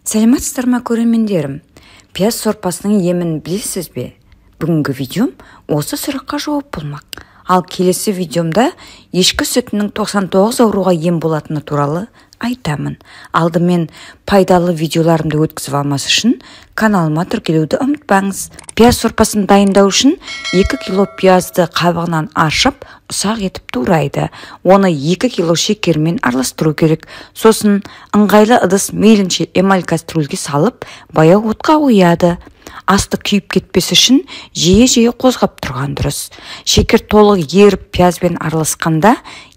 Сәлеметсіздер ме, көрермендерім? Пияз сорпасының емін білесіз бе? Бүгінгі видеом осы сұраққа жауап болмақ. Ал келесі видеомда ешкі сүтінің 99 ауруға ем болатыны туралы айтамын. Алдымен пайдалы видеоларымды өткізіп алмас үшін каналыма тіркелуді ұмытпаңыз. Пияз сорпасын дайындау үшін 2 кило пиязды қабығынан аршып, ұсақ етіп турайды. Оны 2 кило шекермен араластыру керек. Сосын ыңғайлы ыдыс, мейлінше эмаль кастрюльге салып, баяу отқа қояды. Асты күйіп кетпес үшін жиі-жиі қозғап тұрған дұрыс. Шекер толық еріп пиязбен араласқанда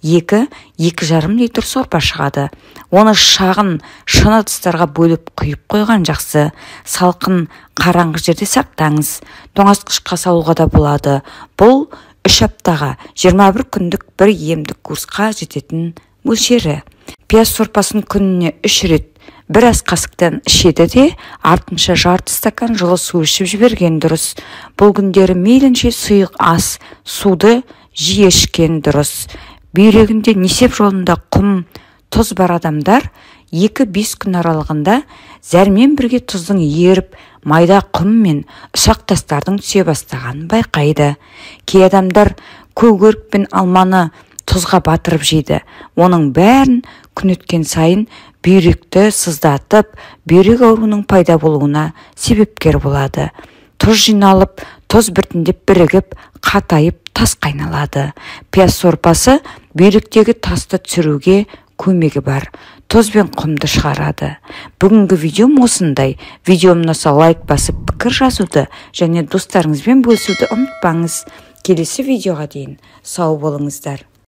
2-2,5 литр сорпа шығады. Оны шағын шыны ыдыстарға бөліп құйып қойған жақсы. Салқын, қараңғы жерде сақтаңыз. Тоңазытқышқа салуға да болады. Бұл 3 аптаға, 21 күндік бір емдік курсқа жететін мөлшері. Пияз сорпасын күніне 3 рет бір ас қасықтан ішеді де, артынша жарты стакан жылы су ішіп жіберген дұрыс. Бұл күндері мейлінше сұйық ас, суды жиі ішкен дұрыс. Бүйрегінде несеп жолында құм, тұз бар адамдар 2-5 күн аралығында зәрмен бірге тұздың еріп, майда құм мен ұсақ тастардың түсе бастағанын байқайды. Кей адамдар көк пен алманы тұзға батырып жейді. Оның бәрін күн өткен сайын бүйректі сыздатып, бүйрек ауруының пайда болуына себепкер болады. Тұз жиналып, тұз біртіндеп бірігіп, қатайып, тасқа айналады. Пияз сорпасы бүйректегі тасты түсіруге көмегі бар. Тұз бен құмды шығарады. Бүгінгі видеом осындай. Видеом ұнаса, лайк басып, пікір жазуды және достарыңызбен бөлісуді ұмытпаңыз. Келесі видеоға дейін сау болыңыздар.